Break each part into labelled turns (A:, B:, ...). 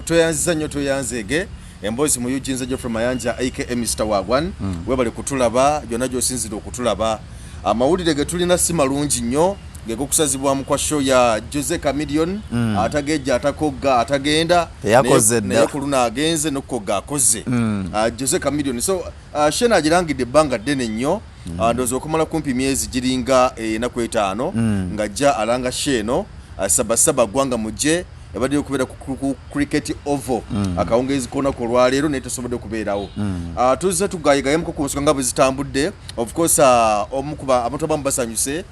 A: Tweyanziza nnyo, tweyanzeege emboozi mu Eugene Geoffrey Mayanja aka Mr Wagwan. Webale kutulaba gyonna gy'osinzira okutulaba. Amawulire ge tulina si malungi nnyo, ge gokusazibwamu kwa show ya Jose Chameleone, atagejja, atakogga, atagenda.
B: Teyakoze dda.
A: Naye ku luno agenze n'okukogga akoze. Jose Chameleone, so show eno agirangidde ebbanga ddene nnyo. Ndowooza okumala kumpi myezi giringa 4 5 ng'ajja alanga show eno, Sabasaba Gwanga Mujje, ebadde okubeera ku Cricket Oval akawungeezi k'olunaku olwaleero, naye tesobodde kubeerawo. Tuzze tugayigayemuko ku nsonga nga bwe zitambudde. Of course, omu ku abantu abamu basanyuse.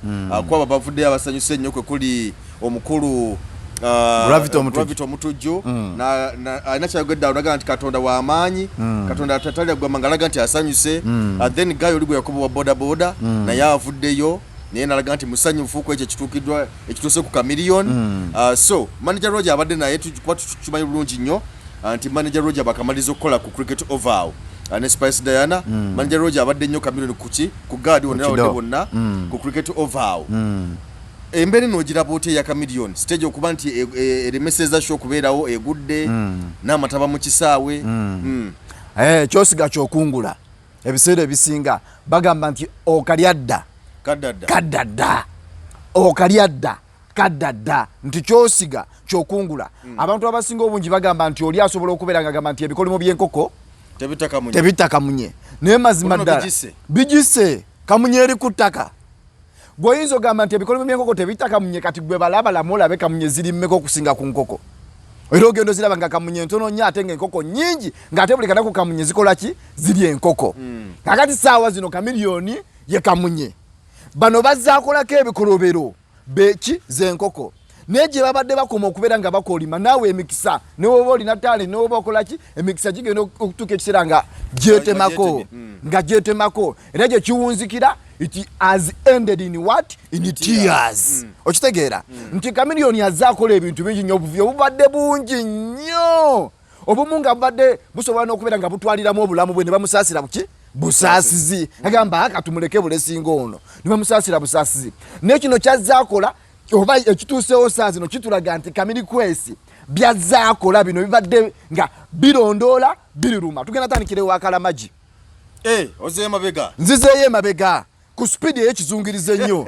A: Kwabo bavuddeyo abasanyuse ennyo kwe kuli omukulu
B: Gravity Omutujju.
A: Gravity Omutujju. Alina kyayogedde awo naga nti Katonda w'amaanyi, Katonda tatalya gwama, ngalaga nti asanyuse. Then guy oli gwe yakuba wa boda boda naye avuddeyo, naye nalaga nti musanyufu ku ekyo ekituukiddwa, ekituuse ku Chameleone. So manager Roger abadde naye, kuba tukimanyi bulungi nnyo nti manager Roger bakamaliriza okukola ku Cricket Oval ne Spice Diana. Manager Roger abadde nnyo Chameleone kuki ku guard wonna, abadde
B: kido.
A: bonna ku Cricket Oval. Embeera eno ogiraba otya eya Chameleone stage okuba nti eremeseza show okubeerawo, egudde n'amataba mu kisaawe?
B: Eh, kyosiga kyokungula. Ebiseera ebisinga bagamba nti okalya dda
A: Kaddadda.
B: Kadda dda, okalya dda kadda dda, nti kyosiga kyokungula. Abantu abasinga obungi bagamba nti oli asobola okubeera nga agamba nti ebikolimo by'enkoko
A: tebita kamunye.
B: Tebitta kamunye, naye mazima
A: Kuno
B: ddala
A: bigise.
B: Bigise kamunye eri ku ttaka. Gweoyinza ogamba nti ebikolimo by'enkoko tebitta kamunye, kati gwe balabalamu olabe kamunye ziri mmeka okusinga ku nkoko, era ogenda oziraba nga kamunye ntono nnyo ate nga enkoko nnyingi, ng'ate buli kanaku kamunye zikola ki? Ziri enkoko. Kakati saawa zino Chameleone ye kamunye, bano bazaakolako ebikolobero beki z'enkoko, naye gye babadde bakoma okubeera nga bakolima. Naawe emikisa newoba olina talent, newoba okolaki, emikisa gigenda okutuuka ekiseera nga gyetemako.
A: Nga gyetemye.
B: Nga gyetemako, era gye kiwunzikira, it has ended in what? In tears. Okitegeera nti Chameleone azze akola ebintu bingi nnyo, obuvuyo bubadde bungi nnyo, obumu nga bubadde busobola n'okubeera nga butwaliramu obulamu bwe, ne bamusaasira buki busaasizi, agamba aka tumuleke bulesinga ono, ne bamusaasira busaasizi. Naye kino kyazze akola oba ekituusewo saa zino kitulaga nti Kamiri Kwesi byazze akola bino bibadde nga birondoola biriruma. Tugenda tandikira ewa Kalamagi.
A: Eh, ozeeyo mabega.
B: Nzizeeyo emabega ku sipiidi ey'ekizungiriza ennyo,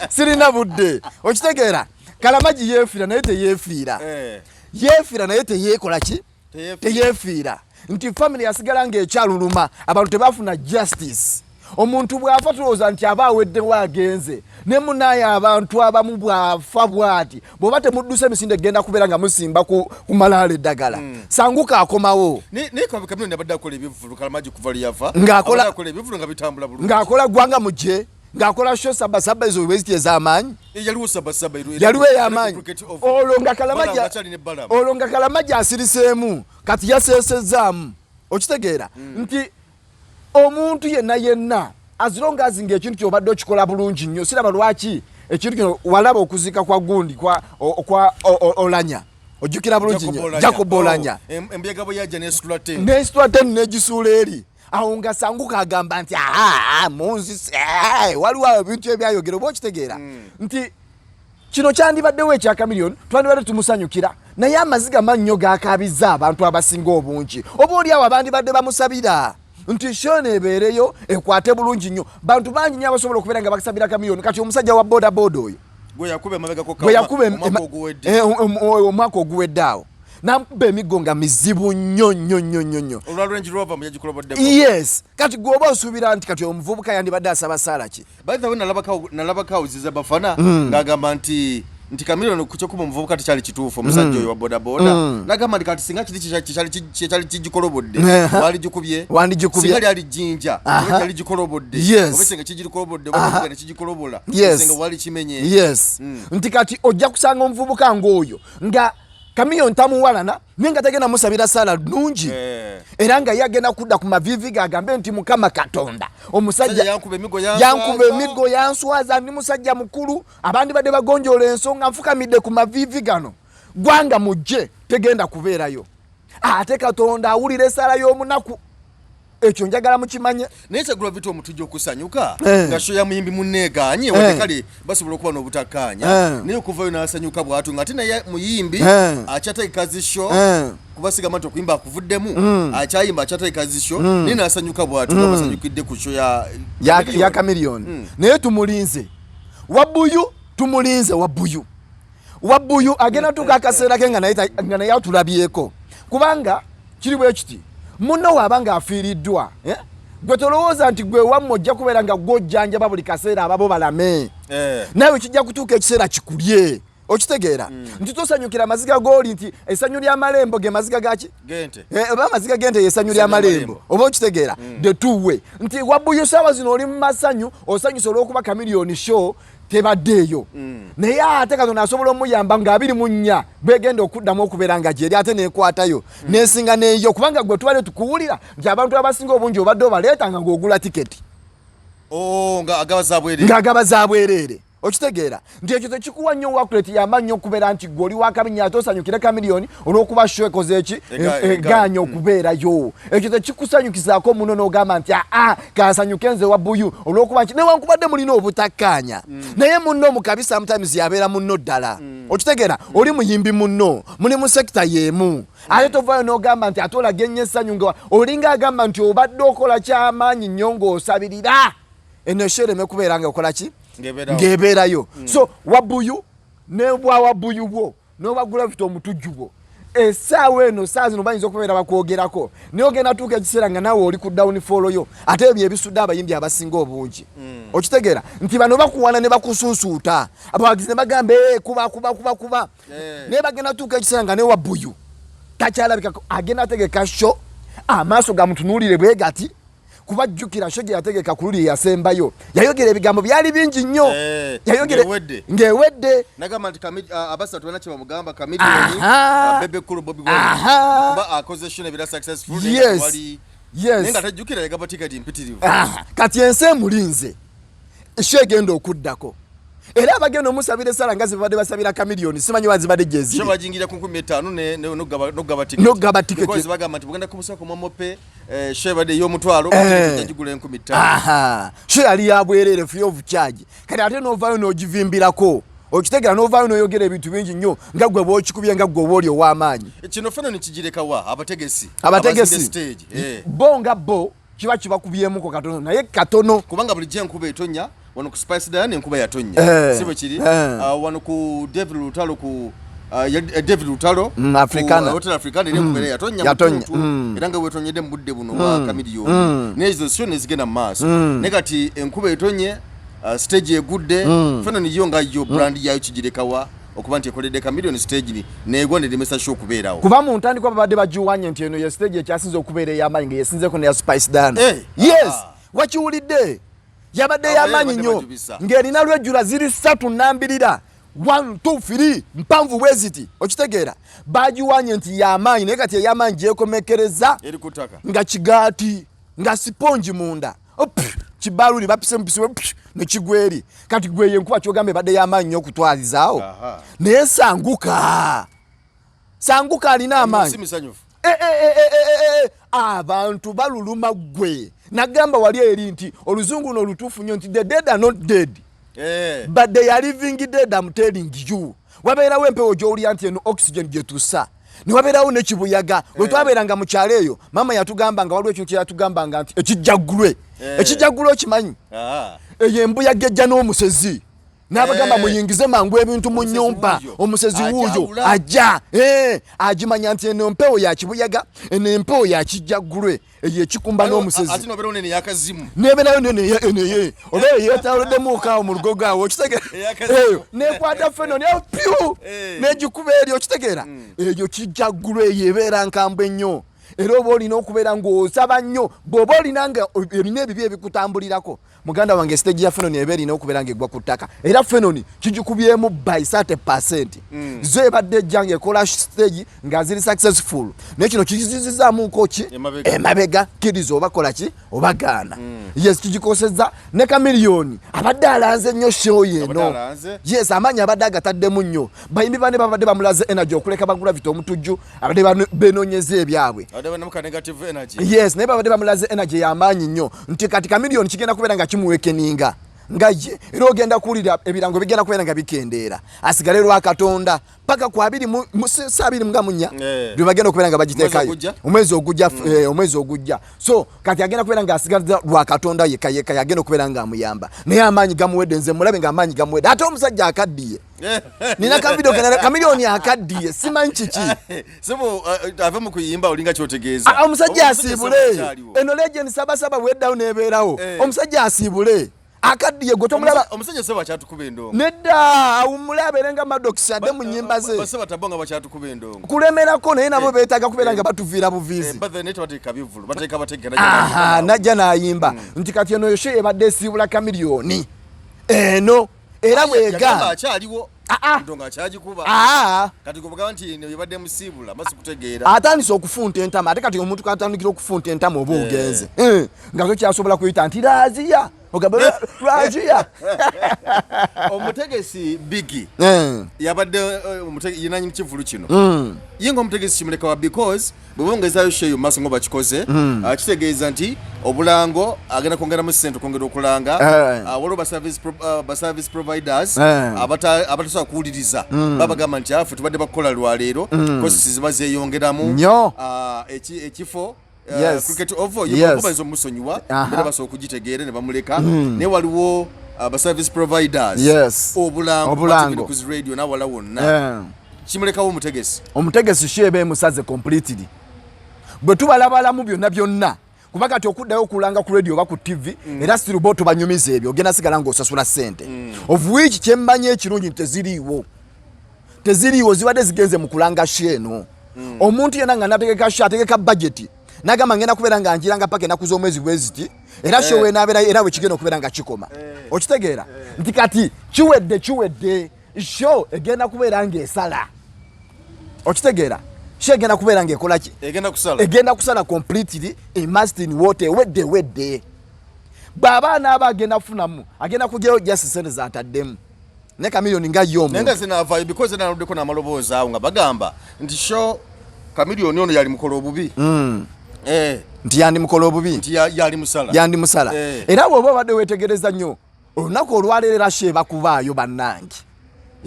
B: sirina budde. Okitegeera, Kalamagi yeefiira naye teyeefiira. Yeefiira naye teyeekola ki?
A: Teyeefiira.
B: Teyeefiira, nti family yasigala ng'ekyaluluma, abantu tebafuna justice. Omuntu bw'afa tulowooza nti aba aweddewo agenze, ne munaaye abantu abamu bw'afa bw'ati, bw'oba temudduse emisinde egenda kubeera nga musimba ku malaalo eddagala, sanguka akomawo.
A: Naye Chameleone abadde akola ebivvulu, Kalamagi kuva lwe yava.
B: Ng'akola-
A: Abadde akola ebivvulu nga bitambula bulungi.
B: Ng'akola Gwanga Mujje, ng'akola show Sabasaba, ezo weziti ez'amaanyi.
A: Eh, yaliwo Sabasaba
B: Yaliwo ey'amaanyi.
A: Cricket Oval.
B: Olwo nga Kalamagi
A: Balaam akyali ne Balaam.
B: Olwo nga Kalamagi asiriseemu, kati yaseesezaamu. Okitegeera nti omuntu yenna yenna, as long as nga ekintu kyobadde okikola bulungi nnyo, siraba lwaki ekintu kino. Walaba okuziika kwa gundi kwa Olanya, ojjukira bulungi
A: Jacob
B: nnyo.
A: Olanya.
B: Jacob Olanya.
A: Oh, embuyaga bwe yajja nesitula tent.
B: Nesitula tent negisuula eri awo, nga sanguka agamba nti aa munzise, waliwo awo ebintu ebyayogera. Oba okitegeera nti kino kyandibaddewo ekya Chameleone, twandibadde tumusanyukira, naye amaziga mannyo gakabizza abantu abasinga obungi. Oba oli awo abandibadde bamusabira nti show eno ebeereyo ekwate bulungi nnyo, bantu bangi nnyo abasobola okubeera nga basabira Chameleone. Kati omusajja wa boda boda oyo
A: gwe yakuba emabegako
B: gwe yakuba
A: omwaka oguwedde.
B: Eh, omwaka oguwedde awo namukuba emiggo nga mizibu nnyo nnyo nnyo nnyo nnyo.
A: Olwa Range Rover mu yagikoloboddeko.
B: Yes, kati gwe oba osuubira nti kati omuvubuka yandibadde asaba saala ki?
A: By the way, nalabako awuziza bafana ng'agamba nti Chameleone ku kyokuba omuvubuka tekyali kituufu, omusajja oyo wa bodaboda nagamba nti kati singa kiri kyekyali kigikolobodde, waligikubye.
B: Wandigikubye.
A: Singa lyali jjinja oba kyali gikolobodde, oba singa kigirikolobodde, oba kivuga ne kigikolobola, singa wali kimenye.
B: Yes, nti kati ojja kusanga omuvubuka ng'oyo nga Chameleone tamuwalana, naye nga tagenda musabira saala nnungi. Era nga ye agenda kudda ku maviivi ge agambe nti Mukama Katonda, omusajja
A: Musajja yankuba emiggo, yanswaza.
B: Yankuba emiggo, yanswaza, ndi musajja mukulu, abandi badde bagonjoola ensonga, nfukamidde ku maviivi gano, Gwanga Mujje tegenda kubeerayo. Ate Katonda awulira esaala y'omunaku. Ekyo njagala mukimanye.
A: Naye kya Gravity Omutujju okusanyuka nga show ya muyimbi munneegaanye, wadde kale basobola okuba n'obutakkaanya, naye okuvayo n'asanyuka bw'atyo ng'ate naye muyimbi akyategeka zi show, kuba sigamba nti okuyimba akuvuddemu, akyayimba, akyategeka zi show, naye n'asanyuka bw'atyo nga basanyukidde ku show ya
B: ya Chameleone. Naye tumulinze Wabuyu, tumulinze Wabuyu. Wabuyu agenda tuuka akaseera ke nga naye atulabyeko, kubanga kiri bwe kiti, munno waaba ng'afiiriddwa, eh? Gwe tolowooza nti gwe wammwe ojja kubeera nga gwojjanjaba buli kaseera ababo balame. Nawe kijja kutuuka ekiseera kikulye. Okitegeera nti tosanyukira maziga gooli, nti essanyu ly'amalembo ge maziga gaki?
A: Gente.
B: Oba amaziga gente yesanyu ly'amalembo, oba okitegeera the two way nti Wabuyu saawa zino oli mu masanyu, osanyusa olw'okuba Chameleone show tebaddeeyo, naye ate Katonda asobola omuyamba nga 24 bwegenda okuddamu okubeera nga gyeri, ate nekwatayo nesinga neyo, kubanga gwe tubadde tukuwulira nti abantu abasinga obungi obadde obaleetanga ng'ogula tiketi.
A: Oh, nga agaba za bwereere.
B: Ng'agaba za bwereere. Okitegeera nti ekyo tekikuwa nnyo wakuleti yamaanyi okubeera nti gwe oli wakabi ate osanyukire Chameleone olw'okuba show ekoze eki? Egaanye okubeerayo. Ekyo tekikusanyukizaako muno n'ogamba nti aa, kansanyuke nze Wabuyu olw'okuba nti newankubadde mulina obutakkaanya, naye munno mukabi sometimes yabeera munno ddala. Okitegeera, oli muyimbi munno, muli mu sector y'emu, ate tovaayo n'ogamba nti ate olaga ennyo essanyu nga olinga agamba nti obadde okola kyamaanyi nnyo ng'osabirira eno e show ereme kubeera nga okola ki?
A: Ng'ebeerawo.
B: Ng'ebeerayo. So Wabuyu ne bwa Wabuyu bwo n'obwa Gravity Omutujju bwo, essaawa eno, saa zino bayinza okubeera bakwogerako, naye ogenda tuuka ekiseera nga naawe oli ku downfall yo. Ate ebyo ebisudde abayimbi abasinga obungi, okitegeera nti bano bakuwana ne bakusuusuuta, abawagizi ne bagamba, "Eh, kuba kuba kuba kuba." Naye bagenda tuuka ekiseera nga ne Wabuyu takyalabikako, agenda ategeka show, amaaso gamutunuulire bwe gati, kuba jjukira show gye yategeka ku luli eyasembayo yayogera ebigambo byali bingi nnyo. Yayogera
A: ng'ewedde.
B: Ng'ewedde.
A: Nagamba nti abasatu balina kye bamugamba, Chameleone, Bebe Cool, Bobi Wine, kuba akoze show nebeera successful, naye nga naye nga tajjukira yagaba tiketi mpitirivu.
B: Kati ensi emulinze show egenda okuddako, era abagenda omusabira esala nga zebadde basabira Chameleone, simanyi wazibadde gyeziri.
A: Show bajingira ku 5000 n'ogaba tiketi.
B: N'ogaba tiketi.
A: Because bagamba nti bugenda kumusako MoMo Pay, show ebadde ey'omutwalo, gigula 5000.
B: Aha, show yali yabwereere, free of charge. Kati ate n'ovaayo n'ogivimbirako, okitegeera, n'ovaayo n'oyogera ebintu bingi nnyo nga gwe bw'okikubye, nga gwe oba oli ow'amaanyi.
A: Kino Fenon kigirekawa abategesi?
B: Abategesi.
A: Abazimba stage,
B: Bo nga bo kiba kibakubyemuko katono, naye katono.
A: Kubanga bulijjo enkuba etonya wano ku Spice Diana, enkuba yatonya, si bwe kiri? Wano ku David Lutalo, ku David Lutalo,
B: Africana.
A: ku Hotel Africana, era enkuba era yatonya
B: Yatonya,
A: mutuntu, era nga bwetonyedde mu budde buno bwa Chameleone, naye ezo show nezigenda mu maaso. Naye kati enkuba etonye, stage egudde. Fenon yo nga yo brand yayo kigirekawa okuba nti ekoledde Chameleone stage negwa neremesa show okubeerawo?
B: Kuba mu ntandikwa babadde bagiwanye nti eno ye stage ekyasinze okubeera ey'amaanyi, nga yesinzeko neya Spice Diana. Yes. Wakiwulidde, yabadde
A: Abaye
B: y'amaanyi
A: babadde
B: nnyo,
A: bagibisa.
B: Ng'erina lwejjula ziri ssatu nambirira, 1 2 3, mpanvu bwe ziti. Okitegeera, bagiwanye nti y'amaanyi, naye kati ey'amaanyi gyekomekereza
A: eri ku ttaka.
B: Nga kigaati, nga sipongi munda. Kibaluli bapise mupisi nekigwa eri. Kati gwe yenkuba kyogamba ebadde y'amaanyi nnyo okutwalizaawo, naye Sanguka, Sanguka alina amaanyi.
A: Si misanyufu.
B: Eh, abantu baluluma. Ggwe nagamba wali eri nti oluzungu no olutuufu nnyo nti the dead are not dead, but they are living dead. I'm telling you, wabeerawo empewo gy'owulira nti eno oxygen gyetussa, ne wabeerawo nekibuyaga. Bwe twabeeranga mu kyalo eyo, maama yatugamba nga waliwo ekintu kyeyatugambanga nti ekijjaggulwe. Ekijjaggulwe okimanyi? Eyo embuyaga ejja n'omusezi n'abagamba, "Muyingize mangu ebintu mu
A: Omusezi
B: nnyumba."
A: wuuyo.
B: Omusezi wuuyo.
A: Ajawula.
B: Ajja, agimanya nti eno empewo ya kibuyaga, eno empewo ya kijjaggulwe, eyo ekikumba n'omusezi.
A: Ate nobeerawo nene yakazimu.
B: Nebeerayo nene oba eyo yeetawuloddemuuko awo mu lugogo awo, okitegeera?
A: Eyakazimu.
B: Eyo nekwata Fenon awo pyu, negikuba eri, okitegeera? Eyo kijjaggulwe, eyo ebeera nkambwe nnyo, era oba olina okubeera ng'osaba nnyo bw'oba olina nga olina ebibi ebikutambulirako. Muganda wange, stage ya Fenon eba erina okubeera ng'eggwa ku ttaka, era Fenon kigikubyemu by 30%. Zo ebadde ejja ng'ekola stage nga ziri successful, naye kino kizizizaamuko ki?
A: Emabega.
B: Emabega. Kkiriza oba kola ki oba gaana. Yes, kigikosezza. Ne Chameleone abadde alanze nnyo show
A: Abadde
B: eno.
A: alanze.
B: Yes, amaanyi abadde agataddemu nnyo. Bayimbi bane babadde bamulaze energy, okuleka ba Gravity Omutujju abadde benoonyeza ebyabwe. Yes, naye babadde bamulaze energy y'amaanyi nnyo nti kati Chameleone kigenda kubeera nga kimuwekeninga nga ye, era ogenda kuwulira ebirango bigenda kubeera nga bikendeera, asigale lwa Katonda paka ku abiri sa 24 lwe bagenda okubeera nga bagiteekayo omwezi ogujja, omwezi ogujja. So kati agenda kubeera nga asigaza lwa Katonda yekka yekka, yagenda okubeera nga amuyamba, naye amaanyi gamuwedde. Nze mulabe nga amaanyi gamuwedde, ate omusajja akaddiye. Nina kavideo kenala, Chameleone akaddiye, simanyi kiki.
A: Sebo, ave mu kuyimba, olinga kyotegeeza.
B: Ah, omusajja asiibule. Eno legend Sabasaba bweddawo nebeerawo. Omusajja asiibule, akaddiye, gwe tomulaba.
A: Omusajja sebo akyatukuba endongo.
B: Nedda, awummule, abeere nga Maddox, adde mu nnyimba ze.
A: Basebo tabonga bakyatukuba endongo.
B: Kulemerako, naye nabo beetaaga kubeera nga batuviira buviizi.
A: But then tebateeka bivulu, bateeka bateeka.
B: Aha, najja n'ayimba nti kati eno yo show ebadde esiibula Chameleone eno era bwega
A: akyaliwo.
B: Ah, ah.
A: Ndongo akyagikuba.
B: Aa.
A: Kati gwe nti eno ebadde musiibula masi kutegeera.
B: Atandise okufunta entama, ate kati omuntu katandikira okufunta entama oba ogenze, nga tokyasobola kuyita nti Raziya, ogamba Raziya.
A: Omutegesi Bigi yabadde yenanyini kivulu kino. Ye nga omutegesi kimulekawa? Because bwe bongezayo show mu maaso nga bakikoze, kitegeeza nti obulango agenda kwongeramu ssente okwongera okulanga. Waliwo ba service providers abatasobola kuwuliriza, babagamba nti afe tubadde bakukola lwaleero, costs ziba zeeyongeramu.
B: Nnyo.
A: Ekifo Cricket Oval bayinza omusonyiwa, era basobola okugitegeera ne bamuleka, naye waliwo ba service providers, obulango,
B: Obulango.
A: ku zi radio n'awala wonna. Kimulekawo omutegesi.
B: Omutegesi show eba emusaze completely bwe tubalabalamu byonna byonna, kuba kati okuddayo okulanga ku radio oba ku TV, era still bo tobanyumiza ebyo, ogenda sigala ng'osasula ssente, of which kyemmanyi ekirungi nti teziriiwo, teziriiwo, zibadde zigenze mu kulanga show eno. Omuntu yenna nga nategeka show, ategeka budget nagamba ngenda kubeera nga njiranga paka ennaku z'omwezi bwe ziti, era show wenaabeerayo era bwe okubeera nga kikoma. Okitegeera nti kati kiwedde, kiwedde, show egenda kubeera ng'esala. Okitegeera, show egenda kubeera ng'ekola ki?
A: Egenda kusala.
B: Egenda kusala completely, immersed in water, ewedde, ewedde. Bw'aba anaaba agenda kufunamu, agenda kugyayo just sente zataddemu, ne Chameleone nga ye
A: naye
B: omuntu
A: nga zinaavaayo, because naluddeko n'amaloboozi awo nga bagamba nti show Chameleone ono yali mukola obubi.
B: Nti yandimukola obubi.
A: Nti yali musala.
B: Yandimusala. Era bw'oba obadde weetegereza nnyo olunaku olwaleero, era show ebakubaayo bannange,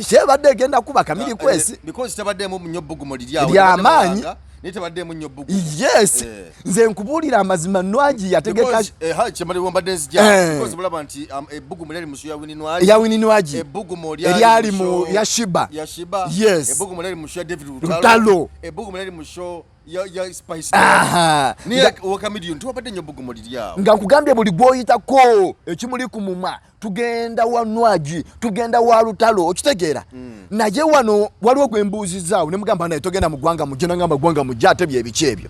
B: show ebadde egenda kuba Kamiri kwesi.
A: Because tebaddemu nnyo bbugumu liri awo.
B: Ly'amaanyi.
A: Naye tebaddemu nnyo bbugumu.
B: Yes. Nze nkubuulira amazima, Nwagi yategeka
A: Because, ha, kyemali mbadde nzija because bulaba nti ebbugumu lyali mu show ya Winnie Nwagi.
B: Ya Winnie Nwagi.
A: Ebbugumu
B: eryali mu ya Sheebah.
A: Ya Sheebah.
B: Yes.
A: Ebbugumu lyali mu show ya David Lutalo.
B: Lutalo.
A: Ebbugumu lyali mu show ya Spice. Naye owa Chameleone tewabadde nnyo bbugumu liri awo.
B: Nga nkugambye, buli gw'oyitako ekimuli ku mumwa, tugenda wa Nwagi, tugenda wa Lutalo, okitegeera? Naye wano waliwo gwe mbuuzizaawo ne mugamba naye togenda mu ggwanga mujje, nagamba ggwanga mujje ate byebiki ebyo,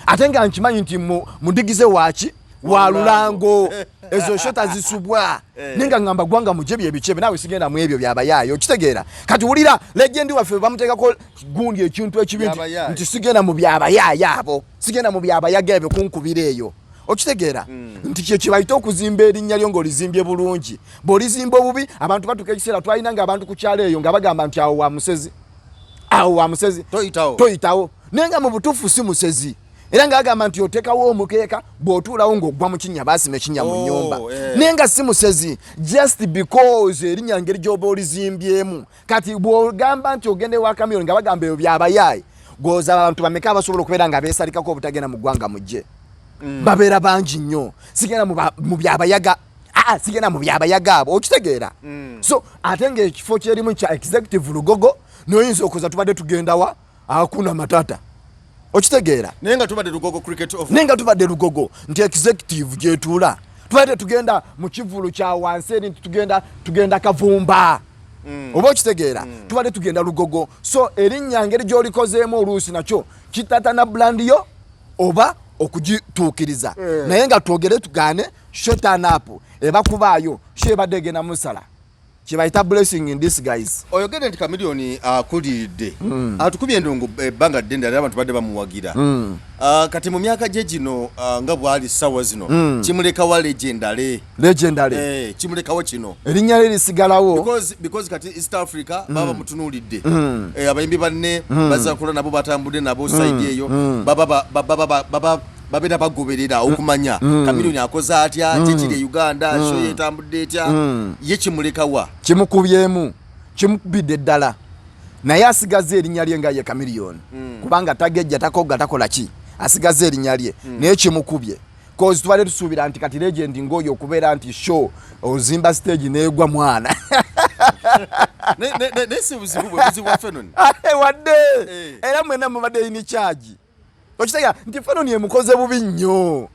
B: ate nga nkimanyi nti mudigize waaki wa lulango, ezo show tazisubwa. Naye nga ngamba ggwanga mujje byebiki ebyo, naawe sigenda mu ebyo byabayaayo, okitegeera? Kati wulira legend waffe bamuteekako gundi ekintu ekibi nti
A: Byabayaayo.
B: Nti sigenda mu byabayaayo abo, sigenda mu byabayaga ebyo kunkubira eyo, okitegeera? Nti kye kibayita okuzimba erinnya lyo ng'olizimbye bulungi. Bw'olizimba obubi, abantu batuuka ekiseera twalina nga abantu ku kyalo eyo nga bagamba nti awo wa musezi, awo wa musezi.
A: Toyitawo.
B: Toyitawo, naye nga mu butuufu si musezi, era ng'agamba nti oteekawo omukeeka, bw'otuulawo ng'oggwa mu kinnya, baasima ekinnya mu
A: Oh,
B: nnyumba.
A: eh.
B: Naye nga si musezi, just because erinnya ngeri gy'oba olizimbyemu. Kati bw'ogamba nti ogenda ewa Chameleone nga bagamba ebyo byabayaayi, gwoza abantu bameka abasobola okubeera nga beesalikako obutagenda mu ggwanga mujje? Babeera bangi nnyo. Sigenda mu byabayaga. Aa, sigenda mu byabayaga abo, okitegeera? So ate ng'ekifo kyerimu kya executive Lugogo, noyinza okuza tubadde tugenda wa Hakuna Matata, okitegeera?
A: Naye nga tubadde Lugogo Cricket Oval.
B: Naye nga tubadde Lugogo nti executive gyetuula, tubadde tugenda mu kivulu kya wansi eri nti tugenda Kavumba, oba okitegeera? Tubadde tugenda Lugogo. So erinnya ngeri gy'olikozeemu oluusi nakyo kitatana brand yo oba okugituukiriza. Naye nga twogere tugaane, show turn up eba kubaayo, show ebadde egenda musala. Kyebayita blessing in disguise.
A: Oyogedde nti Chameleone akuliridde, atukubye endongo ebbanga ddene, ddala abantu badde bamuwagira. Kati mu myaka gye gino, nga bw'ali ssaawa zino, kimulekawa legendary?
B: Legendary.
A: Eh, kimulekawo kino.
B: Erinnya lye lisigalawo.
A: Because kati East Africa baba bamutunuulidde. Eh, abayimbi banne bazakola nabo, batambudde nabo side eyo, baba baba babeera bagoberera okumanya Chameleone akoze atya, kikiri e Uganda, show yetambudde etya, ye kimulekawa?
B: Kimukubyemu, kimukubidde ddala, naye asigaza erinnya lye nga ye Chameleone, kubanga tagejja, takogga, takola ki, asigaza erinnya lye. Naye kimukubye cause tubadde tusuubira nti kati legend ng'oyo okubeera nti show ozimba stage neegwa mwana.
A: Naye si buzibu bwe, buzibu bwa Fenon.
B: Ate wadde
A: Eh.
B: era mwena mubadde in charge, okitegeera nti Fenon emukoze bubi nnyo.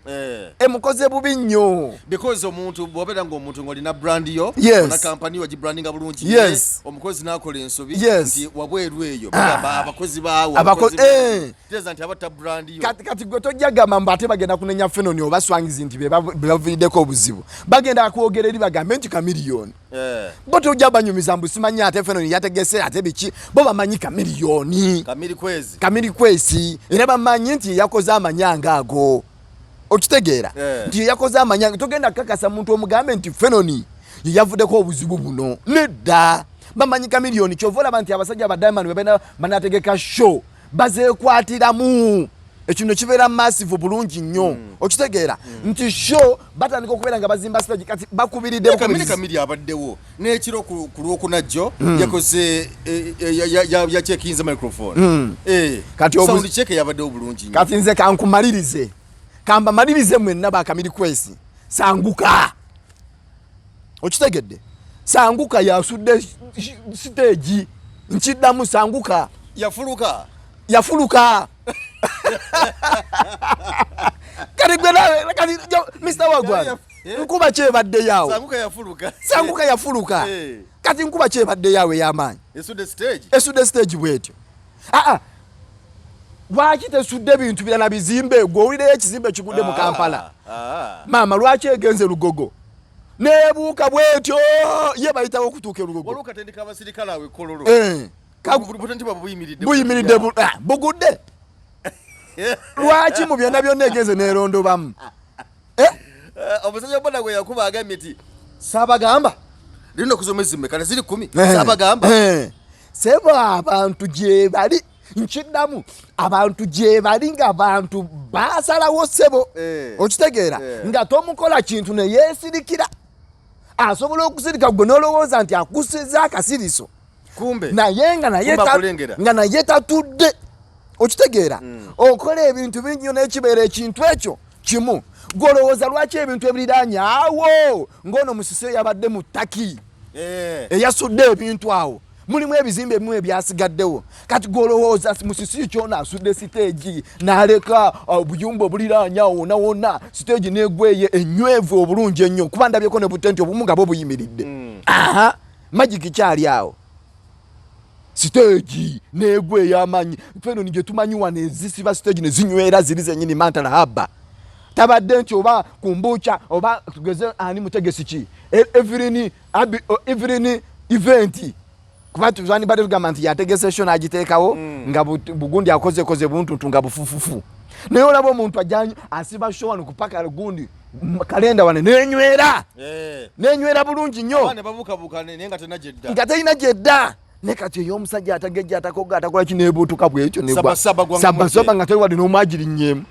B: Emukoze bubi nnyo.
A: Because omuntu bw'obeera ng'omuntu ng'olina brand yo, ona kampani wagibrandinga bulungi, naye omukozi n'akola ensobi nti wabweru eyo bagamba abakozi baawo, abakozi tegeeza nti abatta brand yo.
B: Kati gwe tojja gamba mbu ate bagenda kunenya Fenon oba Swangizi nti be baviiriddeko obuzibu. Bagenda kwogera eri bagambe nti Chameleone. Bo tojja banyumiza mbu simanyi ate Fenon yategese ate biki, bo bamanyi Chameleone.
A: Kamiri kwezi.
B: Kamiri kwesi, era bamanyi nti yakoze amanyanga ago, okitegeera? Nti yakoze amanyanga. Togenda kukakasa muntu omugambe nti Fenon yeyavuddeko obuzibu buno, nedda, bamanyi Chameleone. Kyova olaba nti abasajja ba Diamond bwe banategeka show bazeekwatiramu, ekintu kibeera massive bulungi nnyo. Okitegeera nti show batandika okubeera nga bazimba stage, kati bakubiridde
A: Kamiri
B: bukubirizi.
A: Kamiri abaddewo n'ekiro ku lwokuna jjo yakoze yacekinze microphone.
B: Kati
A: Sound check yabaddewo bulungi nnyo.
B: Kati nze kankumalirize, kambamalirize mwenna bakamiri kwesi. Sanguka, okitegedde? Sanguka yasudde stage. Nkiddamu, sanguka.
A: Yafuluka.
B: Yafuluka. Kati gwe nawe kati Mr Wagwan, nkuba kyebadde yawo?
A: Sanguka yafuluka.
B: Sanguka yafuluka. Kati nkuba kyebadde yawe ey'amaanyi?
A: Esudde stage.
B: Esudde stage bwetyo. Aa, lwaki tesudde bintu birala bizimbe? Gwe owulireyo ekizimbe kigudde mu Kampala? Maama, lwaki egenze Lugogo nebuuka bwetyo, ye bayitawo okutuuka e Lugogo?
A: Waliwo katendeka abasirikale awo ekololo. Butenti bwabwe buyimiridde.
B: Buyimiridde, bugudde. Lwaki mu byonna byonna egenze nerondobamu?
A: Eh, omusajja bona gwe yakuba agambye nti saabagamba lino okuza omwezi mmeka ne ziri 10. Saabagamba.
B: Sebo, abantu gye bali, nkiddamu, abantu gye bali nga bantu basalawo, sebo. Okitegeera? Nga tomukola kintu ne yeesirikira, asobola okusirika gwe n'olowooza nti akusiza akasiriso.
A: Kumbe
B: naye nga naye
A: Kumbe akulengera.
B: Nga naye tatudde, okitegeera? Okola ebintu bingi nnyo n'ekibeera ekintu ekyo kimu. Gwolowooza lwaki ebintu ebiriraanye awo ng'ono musise yabadde mu ttaki eyasudde ebintu awo, mulimu ebizimbe ebimu ebyasigaddewo? Kati gwolowooza musisi kyona asudde siteegi n'aleka obuyumba obuliraanye awo wonna wonna, siteegi negweye enywevu obulungi ennyo, kuba ndabyeko ne butenti obumu nga bwo buyimiridde. Aha, magic kyali awo, siteegi negwa ey'amaanyi. Feno gye tumanyi wano ezisiba siteegi ne zinywera ziri zenyini mantala haba tabadde nti oba kumbuuca oba tugeze ani mutegesi ki, Evelyn Evelyn event, kuba twandibadde tugamba nti yategese show n'agiteekawo nga bugundi akozekoze buntuntu nga bufufufu, naye olaba omuntu ajja asiba show wano kupaka gundi kalenda wano nenywera nenywera bulungi nnyo.
A: Abaana babuukabuuka naye nga tena gyedda.
B: Nga terina gyedda. Ne kati ey'omusajja atagejja, atakoga, atakola ki, nebuutuka bwekyo.
A: Sabasaba gwanga.
B: Sabasaba nga teri wadde n'omwagirinnyemu.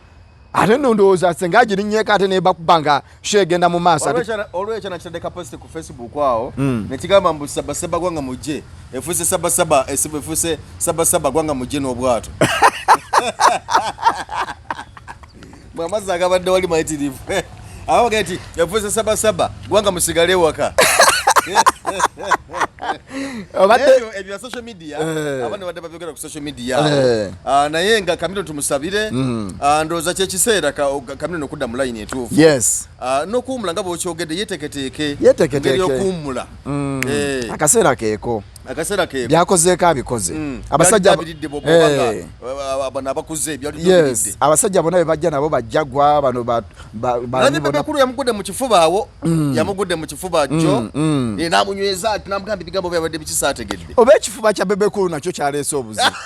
B: Ate nno ndowooza senga agirinnyeko ate nebakuba nga show egenda mu maaso
A: Olwekyana nakitadde ka post ku Facebook awo nekigamba mbu sabasaba gwanga mujje efuuse sabasaba, efuuse sabasaba gwanga mujje n'obwato bwe amazzi agabadde wali mayitirivu. Abaga nti efuuse sabasaba gwanga musigale ewaka. Ebyo ebya social media. Abaana badde babyogera ku social media. Naye nga Chameleone tumusabire. Ndowooza kyekiseera Chameleone okudda mu layini entuufu. N'okuwummula nga bw'okyogedde, yeeteeketeeke.
B: Yeeteeketeeke.
A: Engeri y'okuwummula.
B: Akaseera keeko.
A: Akaseera keeko.
B: Byakozeeko abikoze. Abasajja
A: Byali bwoba nga bano abakuze byali.
B: Yes, abasajja bonna be bajja nabo bajjagwa bano
A: Nabye Bebe Cool yamugudde mu kifuba awo, yamugudde mu kifuba jjo. N'amunyweza ati, n'amugamba ebigambo byabadde biki saategedde.
B: Oba ekifuba kya Bebe Cool nakyo kyaleese obuzibu.